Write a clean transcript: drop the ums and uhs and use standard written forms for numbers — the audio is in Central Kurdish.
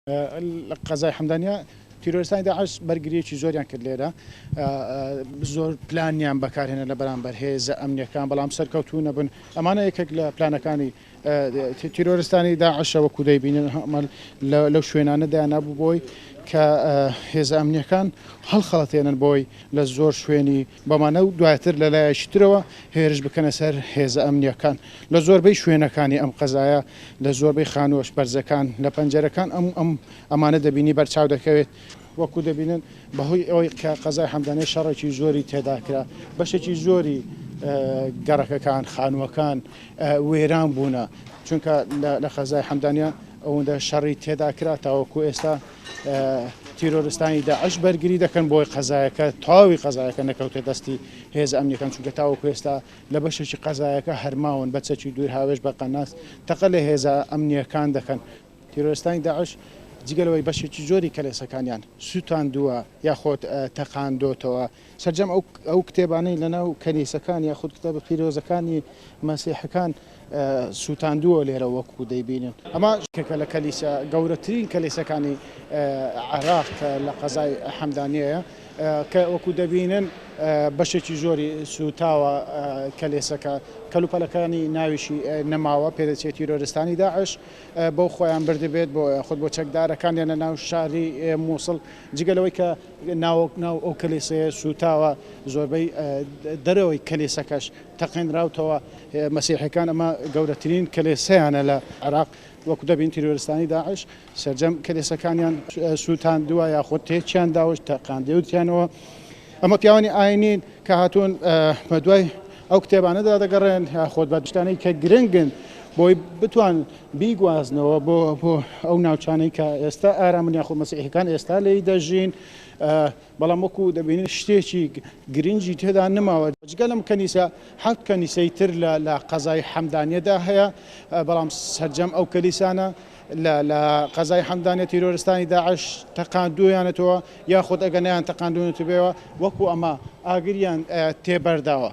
لە قەزای حەمدانیە تیرۆرستانی داعش بەرگریەکی زۆریان کرد لێرە زۆر پلانیان بەکارهێنا لە بەرامبەر هێزە ئەمنیەکان بەڵام سەرکەوتوو نەبوون. ئەمانە یەکێک لە پلانەکانی تیرۆرستانی داعشە وەکو دەیبینن ئەمە لەو شوێنانە دایانابوو بۆی کە هێزە ئەمنیەکان هەڵخەڵەتێنن بۆی لە زۆر شوێنی بەمانە و دواتر لە لایەکی ترەوە هێرش بکەنە سەر هێزە ئەمنییەکان. لە زۆربەی شوێنەکانی ئەم قەزایە، لە زۆربەی خانووە بەرزەکان، لە پەنجەرەکان ئەم ئەم ئەمانە دەبینی بەرچاو دەکەوێت. وەکو دەبینن بەهۆی ئەوەی کە قەزای حەمدانیە شەڕێکی زۆری تێدا کرا، بەشێکی زۆری گەڕەکەکان، خانووەکان وێران بوونە، چونکە لە قەزای حەمدانیە ئەوەندە شەڕی تێدا کرا تاوەکو ئێستا تیرۆرستانی داعش بەرگری دەکەن بۆی قەزایەکە تەواوی قەزایەکە نەکەوتە دەستی هێزە ئەمنیەکان چونکە تاوەکو ئێستا لە بەشێکی قەزایەکە هەرماون بە چەکی دوور هاوێژ بە قەناس تەقە لە هێزە ئەمنیەکان دەکەن. تیرۆرستانی داعش جگە لەوەی بەشێکی زۆری کەلێسەکانیان سوتاندووە یاخۆد تەقاندۆتەوە سەرجەم ئەو کتێبانەی لەناو کەنیسەکان یاخود کتێبە پیرۆزەکانی مەسیحەکان سووتاندووە لێرە وەکو دەیبینن. ئەمە یەکێکە لە کەلیسە گەورەترین کەلیسەکانی عێراق کە لە قەزای حەمدانیەیە کە وەکو دەبینن بەشێکی زۆری سووتاوە کەلێسەکە کەلوپەلەکانی ناویشی نەماوە پێدەچێت تیرۆرستانی داعش بۆ خۆیان بردبێت بۆ خود بۆ چەکدارەکانیان لە ناو شاری مووسڵ جگە لەوەی کە ناوەک ناو ئەو کەلیسەیە سووتاوە، زۆربەی دەرەوەی کەلیسەکەش تەقێنراوتەوە، مەسیحیەکان ئەمە گەورەترین کەلێسەیانە لە عێراق، وەکو دەبین تیرۆرستانی داعش سەرجەم کەلێسەکانیان سووتاندووە یاخود تێکیان داوە تەقاندووتیانەوە. ئەمە پیاوانی ئاینین کە هاتوون بە دوای ئەو کتێبانەدا دەگەڕێن یاخود بە شتانەی کە گرنگن بۆی بتوان بیگوازنەوە بۆ بۆ ئەو ناوچانەی کە ئێستا ئارامن یاخود مەسیحیەکان ئێستا لێی دەژین بەڵام وەکو دەبینین شتێکی گرنگی تێدا نەماوە جگە لەم کەنیسە حەوت کەنیسەی تر لە لە قەزای حەمدانیەدا هەیە بەڵام سەرجەم ئەو کەلیسانە لە لە قەزای حەمدانیە تیرۆرستانی داعش تەقاندوویانەتەوە یاخود ئەگەر نەیان تەقاندوونەتەوە وەکو ئەمە ئاگریان تێبەرداوە.